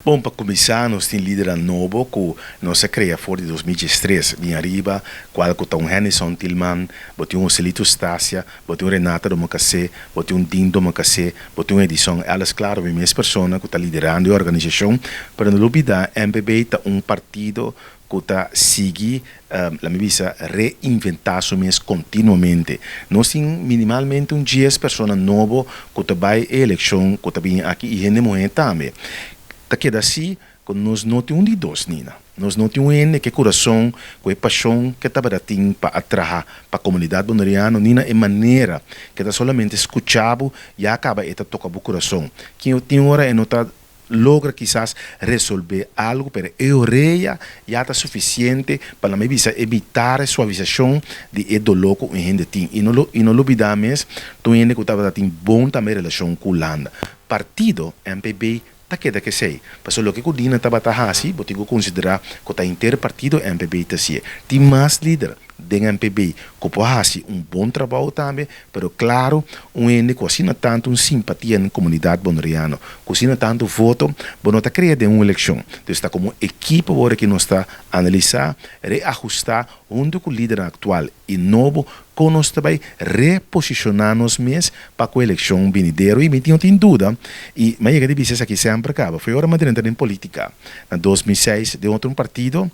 Bon, pa kuminsá nos tin lidernan nobo ku nos a krea for di 2013 bin ariba, kual ku ta un Hennyson Thielman, bo tin un Joselito Stasia, bo tin un Renata Domacassé, bo tin un Dean Domacassé, bo tin un Edison Ellis, klaro mi mes persona ku ta liderando e organisashon, pero no lubidá MPB ta un partido ku ta sigui, la mi bisa, reinventá su mes kontinuamente. Nos tin minimalmente un dies persona nobo ku ta bai e elekshon ku ta bini aki i hende muhé tambe. Ta keda así ku nos no tin un di dos, Nina. Nos no tin un hende ku e kurason, ku e pashon ke tabata tin pa a traha pa komunidat boneriano, ni na e manera ke ta solamente skucha bo, ya kaba e ta toka bo kurason. Tin ora e no ta logra kisas resolvé algu, pero e orea ya ta sufisiente pa nan bisa evitar e suavisashon di e doló ku un hende tin. I no i no lubidá mes ta un hende ku tabata tin bon tambe relashon ku Hulanda. Partido MPB ta keda kesei, pasobra loke ku Dina tabata hasi bo tin ku konsiderá ku ta henter partido MPB ta hasié. Tin mas lider den MPB ku por hasi un bon trabou tambe, Pero claro, un hende cu asina tanto un simpatia den comunidad Boneriano, cu asina tanto voto, bo no ta crea den un eleccion. Dus ta como ekipo awor aki nos ta analisa, reahusta hunto cu lidernan actual y nobo con nos ta bay reposiciona nos mes pa cu eleccion binidero. Y mi no tin duda, y mi a yega di bisa esaki semper caba, fo'i ora mi a drenta den politica na 2006 den otro un partido,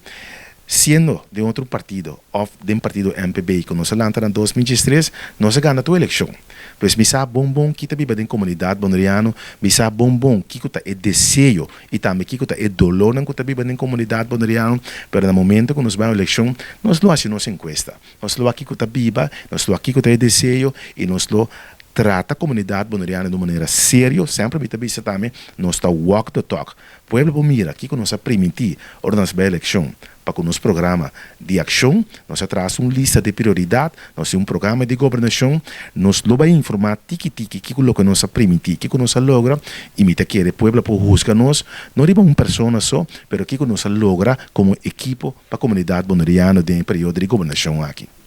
Siendo den otro partido of den partido MPB cu nos a lanta na 2013, nos a gana tur eleccion. Pues mi sa bon bon ki ta biba den comunidad Boneriano, mi sa bon bon kico ta e deseo y tambe kico ta e dolornan cu ta biba den comunidad Boneriano, pero na momento cu nos bay un eleccion, nos lo haci nos encuesta, nos lo wak kico ta biba, nos lo wak kico ta e deseo y nos lo trata comunidad Boneriano di un manera serio. Semper mi ta bisa tambe, nos ta walk the talk. Pueblo por mira kiko nos a primintí ora nos bai elekshon. Pa ku nos programa di akshon, nos a trasa un lista di prioridat, nos tin un programa di gobernashon, nos lo bai informá tiki tiki kiko loke nos a primintí, kiko nos a logra i mi ta kere pueblo por husga nos no riba un persona so, pero kiko nos a logra komo ekipo pa komunidat boneriano den e periodo di gobernashon aki.